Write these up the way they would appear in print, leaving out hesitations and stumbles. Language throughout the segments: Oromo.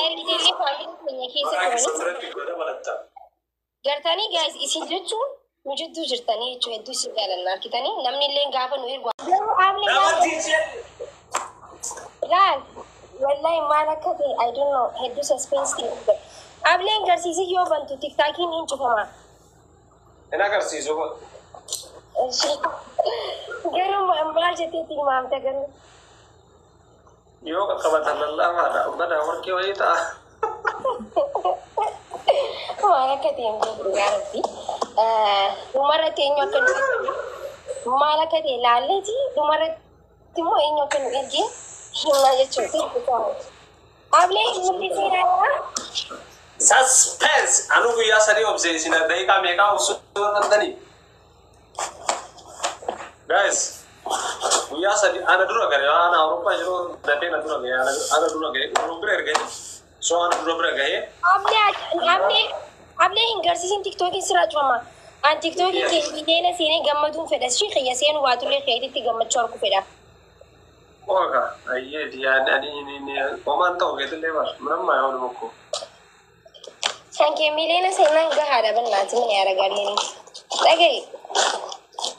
Ergiteellee family keenya keessa turanii. Gartanii guys, isin jechuun nu jidduu jirtanii jechuun hedduu isin jaalanna argitanii, namni illee gaafa nu ergu. Garuu aamlee laal, wallahi maal akka ta'e I don't know, hedduu suspense ta'e. Ableen garsiisii yoo bantu TikTokiin hin cufama. Hin agarsiisu. Garuu maal jettee tilmaamta garuu? Yoo qaqqabatan lallaafaadha. Badaa warqii wayii ta'a. Maal akka ta'e hin beeku yaa Rabbi. Dhumarratti eenyu akka nu erge, maal akka ta'e laalleeti, dhumarratti immoo eenyu akka nu erge himna jechuudha. Ablee mul'isee. Suspense! Anu guyyaa 3 obsee, isin daqiiqaa meeqaa obsuu danda'anii? Guys, guyyaa 3 ana dura gale, ana Awurooppaa yeroo dafee na dura gahe, ana dura gahe, anu bira erganii, so ana dura bira gahee. Ablee, ablee, ablee, hin garsiisin, TikTokiin sirraa cufama. An TikTokii kee miidiyaa seenee gammaduun fedha. Shi kiyya seenuu baatullee keetitti gammachuu argu fedha. Oga, ayyee yaadni ani homaan ta'u keetillee bar ምንም አይሆንም እኮ። Kan kee miiliyoona seenaan gahaadha, bannaati min yaaragaallee. Dhaga'i.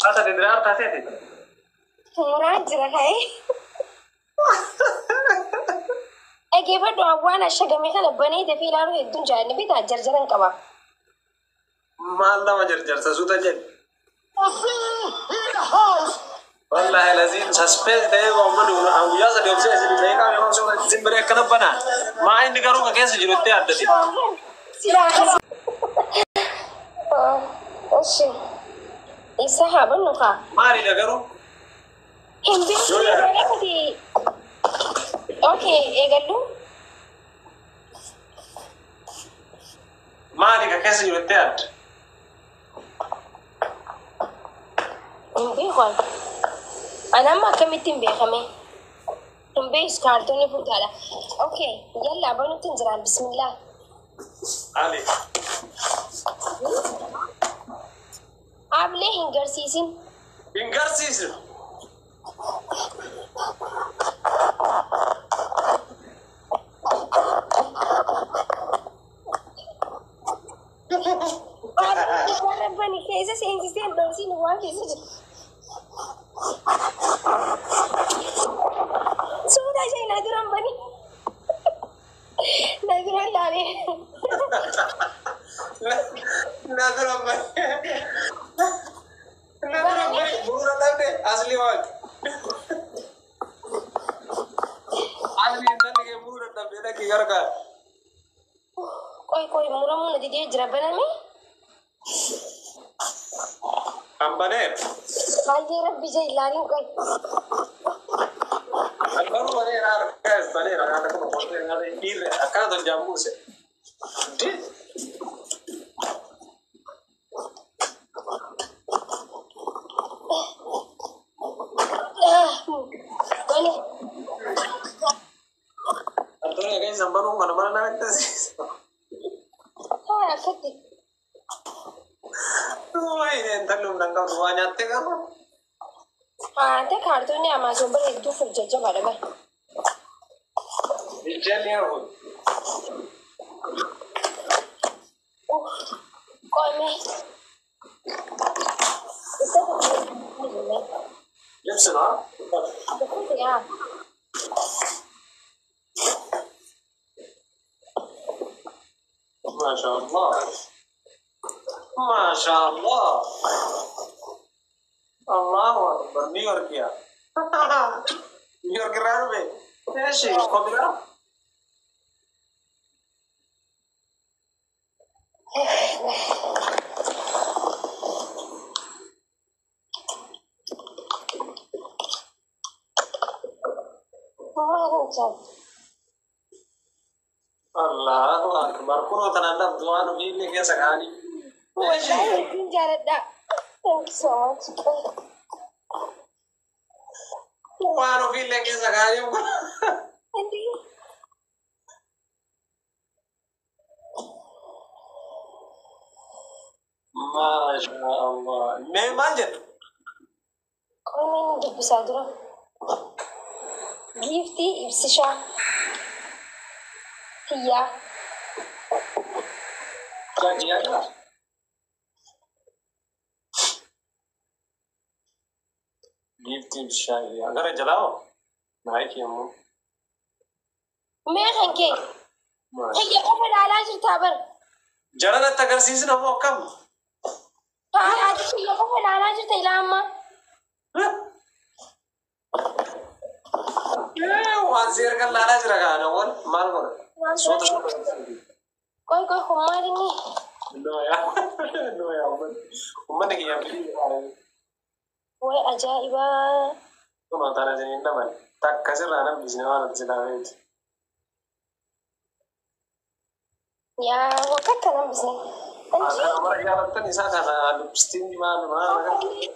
Asa dindira taateeti. Muraa jira ka'ee. Dhageeffadhu, waan ashagame kana banee dafee ilaaluu hedduun jaalladha, beektaa, jarjaran qaba. Maal nama jarjarsa, suuta jedhi. Wallahi laziin suspense ta'ee uummanni guyyaa 3 obsee isin daqiiqaa meeqa obsee isin bira akkana banaa. Maa inni garuu ka keessa jiru itti addati. Silaa. Eshi. Isa haa bannu kaa. Maalidha garuu? Hin beeku. Okay, eegallu. Maali ka keessa jiru itti adda? Hin beeku. Ani amma akkamitti hin beekame? Hin beeku, kaartoonni furdaadha. Okay, yallaa, banutti hin jiraan, bismillah. Ali. Ablee hin garsiisin. Hin garsiisnu. Warra bani keessa seensisee hin dhoofsiin waan keessa jiru. Suuta ishee na duran bani. Na duran laalee. Na dura bani. Na dura bani. Bu'uura dhabde asli waan. Asli intalli kee bu'uura dhabde dhaqi gargaara. Qoy qoy, muramuu na didee jira, baname. Kan baneera. Baay'ee rabbi jee ilaaliin, qoy. Kan baruu baneera, harkaas baneera. Haala kana qottee dhiirri akkana tolchaan buuse. Di. Bane. Antooni keessa banuu mana mana namatti asiisa. Haa, akkatti. Waayee, intalli humna hin qabdu, waa nyaattee qabu. Haa, ta'e, kaartoonni Amazon bara hedduu furjajjabaadha bara. Bilchaalli haa. Qoy. ልብስ ነው። Yaa. ማሻአላህ ማሻአላህ፣ አላሁ አክበር። ኒውዮርክ ያ ኒውዮርክ irraa dhufe. እሺ ኮቢራ. Maal jaa? Allahu akbar. Kunoo tanaan dhabdu waan ofiillee keessa kaa'anii. Wallahi hedduun jaaladha. Thank you so much. Waan ofiillee keessa kaa'anii. Indi. Maashaallah. Mee maal jedhu? Qonni dubbisaa dura. Giiftii Ibsishaa. Kiyyaa. Kiyyaa jira. Giiftii bishaan gara jalaa hoo? Naayikii ammoo. Mee kan kee? Kiyya qofa ilaalaa jirtaa bara. Jala natti agarsiisna moo akkam? Haa, ati kiyya qofa ilaalaa jirta ilaa ammaa. Waan si erga ilaalaa jira kaa nawwan maal godha? Soota Qoy qoy, kun maal inni? Nooyaa nooyaa, uummanni kiyya bilii. Way ajaa'ibaa. Kunoo tana isiniin dhaban takka sirraa nambisne waan ati silaa beektu. Yaa wakka nambisne. Kana mara jaalattan isaa kana lipstick maal maal.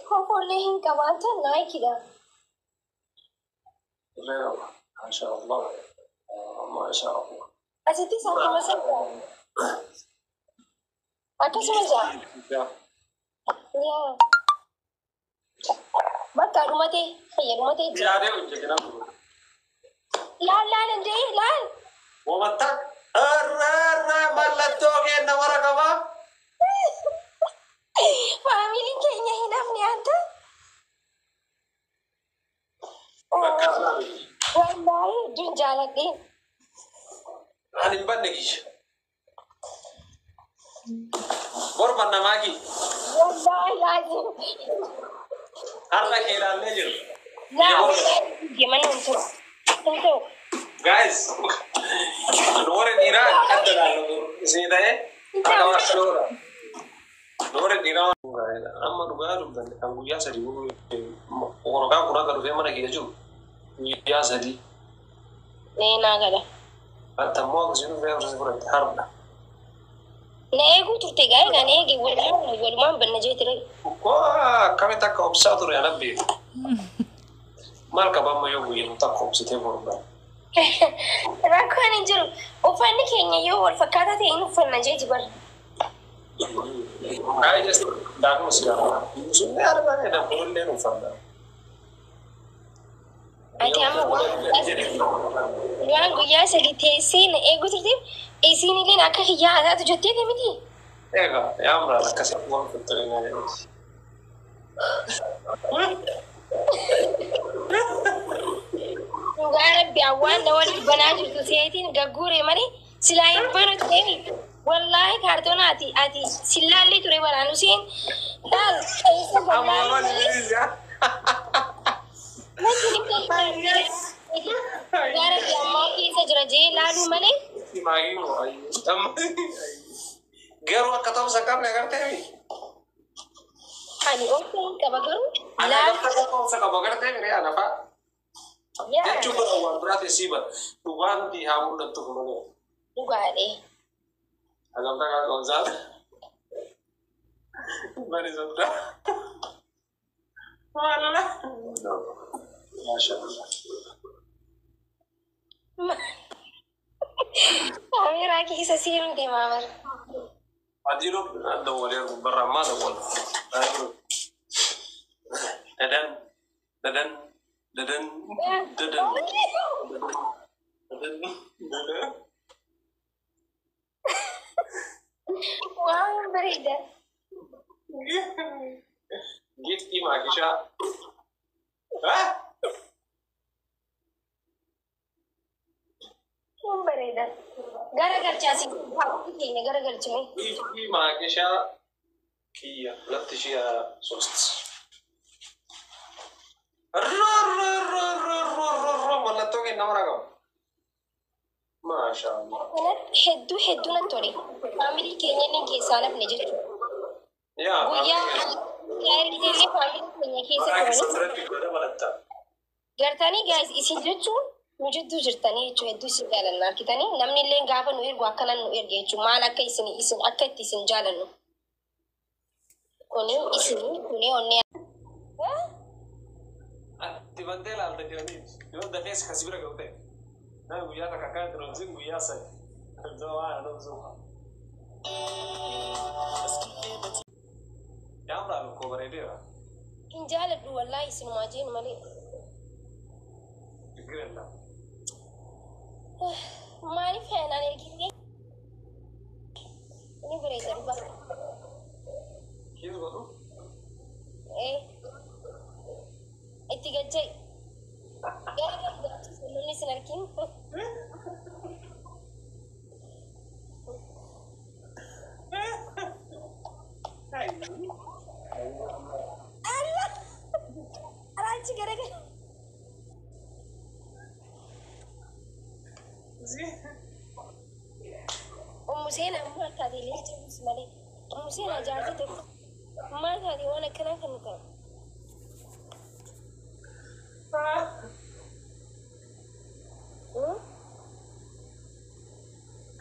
Kofollee hin qabaatan Naayikiidha. Maasha Allah. Maasha Allah. Asittis akkuma sana. Akkasuma jaa. Yaa. Bakka dhumatee fayyadamatee jira. Yaadee hojjete nama. Laal laal indee laal. Wamatta irra mallattoo kenna wara qabaa. Faamiliin keenya hin hafne anta. Wallaahi hedduun jaaladheen. Ani hin banne kiyya. Borban namaa kiyya. Wallaahi laazim. Har'a kee ilaallee jiru. Laa, wallaahi mana hin ta'u. Hin ta'u. Guys, nu warri dhiiraa adda laallu isinii ta'ee akka maashoodha. Nu warri dhiiraa amma dhugaa dubbanne kan guyyaa 3 waraqaan kun akka dhufee mana kiyya jiru guyyaa 3. Nee, naa gala. Hatta immoo akkasii dhufee horsiisee fudhatte har'a. Na eeguu turte gaa'e kan eege walumaan banna jee ture. Koo akkamitti akka obsaa ture ana beeku. Maal qaba amma yoo guyyaa takka obsitee borba. Rakkoon hin jiru. Uffanni keenya yoo wal fakkaataa ta'e hin uffanna jeeti bara. Gaa'e just daakuu si gaafa. Sunni argaa dakullee uffanna. Ati amma waan guyyaa 3 teessee na eeguu turteef isiin illee akka kiyyaa haa taatu jettee miti. Egaa yaamraan akkasii waan furtanii na jedhuti. Dhugaa rabbi awwaan na wal banaa jirtu seetiin gagguure malee silaa hin banu ta'e. Wallaahi kaartoona ati silaallee ture waraanu seen laal keessa wallaahi. Dhugaa rabbi ammaa keessa jira jee laaluu malee. Garuu akka ta'u qabne agartee? Ani obsa hin qaba garuu. Ani agartee akka ta'u qaba agartee miree ana fa'a. Jechuun bara waan biraa teessii bara dhugaan haa mul'attu malee. Dhugaadhee. Agamtaa kan qoonsaa. Bari soddaa. Walla. Maasha Allah. Kaameeraa keessa seenuu deemaa bara. Adiiloo dawwalee barra ammaa dawwala. Dadan dadan dadan dadan dadan dadan. Waan bareeda. Giftii maakishaa. Waan bareeda. Gara galchaasi keenya gara galchine. Giftii maakishaa kiyya 2003. Mallattoo kenna mara qaba. Maasha Allah. Kanatti hedduu hedduu natti tole. Faamilii keenya inni keessaa nafne jechuudha. Yaa. Guyyaa gaarii illee faamilii keenya keessa turani. Gartanii guys, isin jechuun nu jidduu jirtanii jechuudha, hedduu isin jaalanna argitanii namni illee gaafa nu ergu akkanan nu erge jechuudha, maal akka isin akka itti isin jaalannu. Kuni isin kuni onnee. Ati bantee ilaalta jiranii yoo dafees kasi bira ga'u ta'e. Nama guyyaa takka akka turan guyyaa 3. Waan ana zuufa. Yaamraa lukkoo bareedeera. Hin jaaladhu wallaahi isinumaa jeen malee. ችግር የለም። Maaliif naan ergitee? Ni bareeda dhugaa. Kiis godhu. Ee. Itti gajja'i. Gara gargaarchisu namni sin argin. Allah! Araachi garagara. Ummu Seenaa maal taate leenca malee. Ummu Seenaa jaartii tokko maal taate waan akkanaa kan ta'u.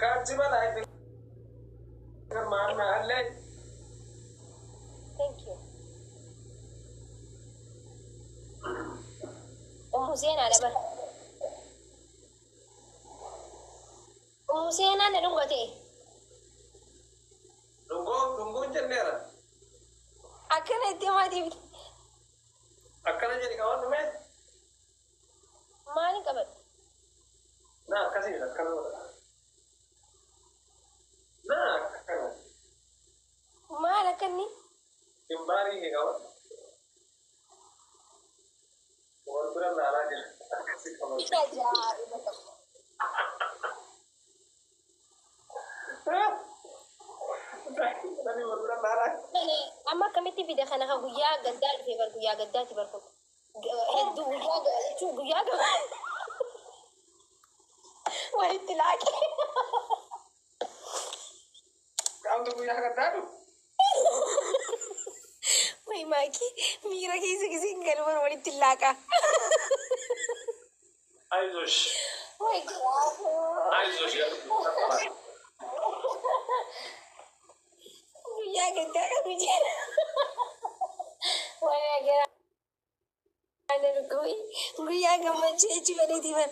Kaanchi balaa maal allee. Thank you. Ummu Seenaa dabar. Ummu Seenaa na dhungate. Dhungoo dhungoon jenneera. Akkana itti himaa. Akkana jedhi qaban dhume. Maalin qabadhu? Na akkasii akkana godha. Na akkana. Maal akkanni? Gimbaarii kee qaban. Wal bira laalaa jira. Akkasii qaban. Ajaa'iba qaba. Nani wal bira laalaa. Amma akkamitti fide kana kan guyyaa gaddaa dhufe bar, guyyaa gaddaati bar kun. Hedduu guyyaa jechuun guyyaa walitti laaqe. Qaamtu guyyaa gaddaa dhufu. Wayi maakii, miira keessa giseen galu bar walitti laaqa. አይዞሽ። Wayi. አይዞሽ። Guyyaa gaddaa qabu jedha. Wayi garaa guyyaa gammachuu jechuu fedheeti bar.